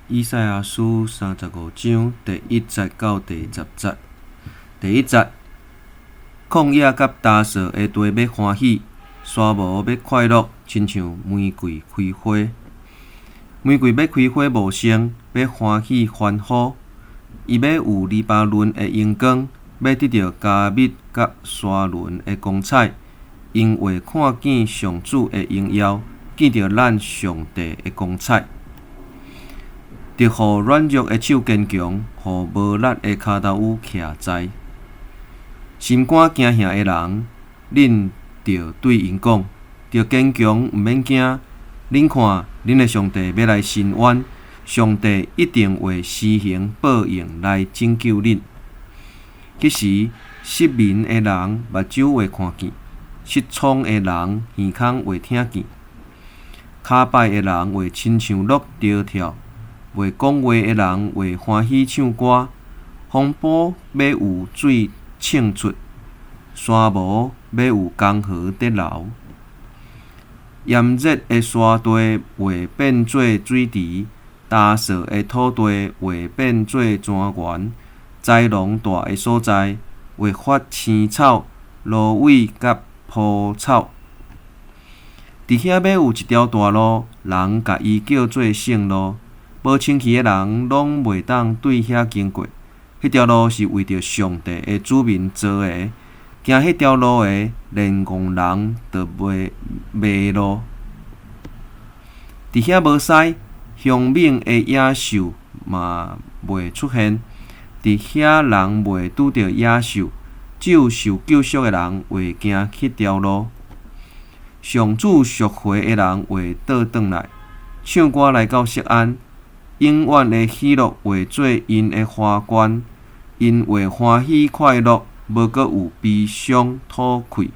以賽亞書35章第1節到第10節。第一節，曠野佮乾燥的地欲歡喜，沙漠欲快樂，親像玫瑰開花。玫瑰欲開花茂盛，欲歡喜歡呼。伊欲有黎巴嫩的榮光，欲得著迦密佮沙崙的光彩。𪜶會看見上主的榮耀，見著咱上帝的光彩。得予軟弱的手堅強，予無力的跤頭踭徛在。心肝驚嚇的人，恁著對𪜶講：著堅強，毋免驚。恁看，恁的上帝欲來伸冤，上帝一定會施行報應來拯救恁。彼時，失明的人目睭會看見，失聰的人耳孔會聽見，跤擺的人會親像鹿跳跳，袂講話的人會歡喜唱歌，風埔欲有水衝出，沙漠欲有江河得流。炎熱的沙地會變做水池，乾燥的土地會變做莊園，豺狼蹛的所在會發青草、蘆葦佮蒲草。佇遐欲有一條大路，人共伊叫做聖路。無清氣的人攏袂當對遐經過。彼條路是為著上帝的子民做的，行彼條路的，連戇人都袂迷路。佇遐無獅，兇猛的野獸嘛袂出現。佇遐人袂拄著野獸，只有受救贖的人會行彼條路。上主贖回的人會倒轉來，唱歌來到錫安。永遠的喜樂會做𪜶的華冠，𪜶會歡喜快樂，無閣有悲傷討氣。